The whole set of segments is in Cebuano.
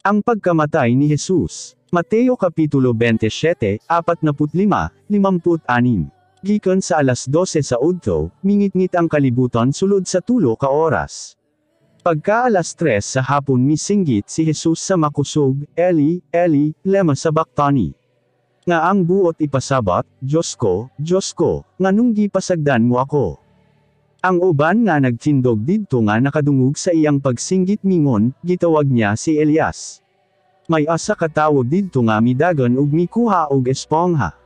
Ang pagkamatay ni Jesus. Mateo Kapitulo 27, 45, 56. Gikan sa alas 12 sa udto, mingitngit ang kalibutan sulod sa 3 ka oras. Pagka alas 3 sa hapon, misinggit si Jesus sa makusog, "Eli, Eli, lema sabachthani?" Nga ang buot ipasabot, "Diyos ko, Diyos ko, nganong gipasagdan mo ako?" Ang uban nga nagtindog didto nga nakadungog sa iyang pagsinggit mingon, "Gitawag niya si Elias." May usa ka tawo didto nga midagan ug mikuha og espongha.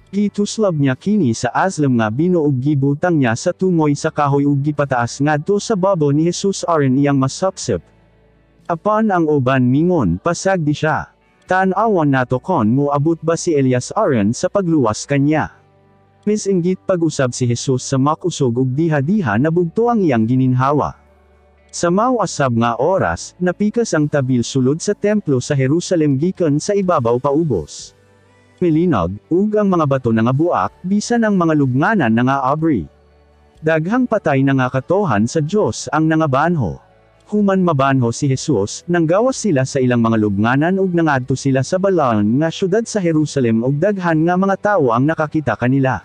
Gituslob niya kini sa aslam nga bino ug gibutang niya sa tungoy sa kahoy ug gipataas ngadto sa baba ni Jesus aron iyang masupsop. Apan ang uban mingon, "Pasagdi siya. Tan-awon nato kon moabot ba si Elias aron sa pagluwas kanya." Misinggit pag-usab si Jesus sa makusog ug diha-diha nabugto ang iyang gininhawa. Sa mao usab nga oras, napikas ang tabil sulod sa templo sa Jerusalem gikan sa ibabaw paubos. Milinog, ug ang mga bato nangabuak, bisan ang mga lubnganan nangaabri. Daghang patay na nga katohan sa Dios ang nangabanho. Human mabanho si Jesus, nanggawas sila sa ilang mga lubnganan ug nangadto sila sa balaan nga syudad sa Jerusalem ug daghan nga mga tawo ang nakakita kanila.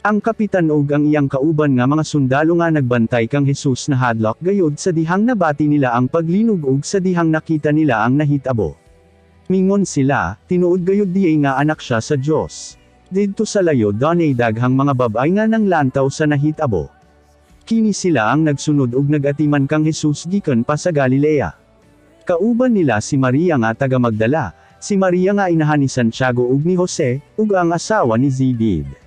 Ang kapitan ug ang iyang kauban nga mga sundalo nga nagbantay kang Jesus nahadlok gayud sa dihang nabati nila ang paglinog ug sa dihang nakita nila ang nahitabo. Mingon sila, "Tinuod gayud diay nga anak siya sa Dios." Didto sa layo dunay daghang mga babay nga nanglantaw sa nahitabo. Kini sila ang nagsunod ug nag-atiman kang Jesus gikan pa sa Galilea. Kauban nila si Maria nga taga Magdala, si Maria nga inahan ni Santiago ug ni Jose, ug ang asawa ni Zebedee.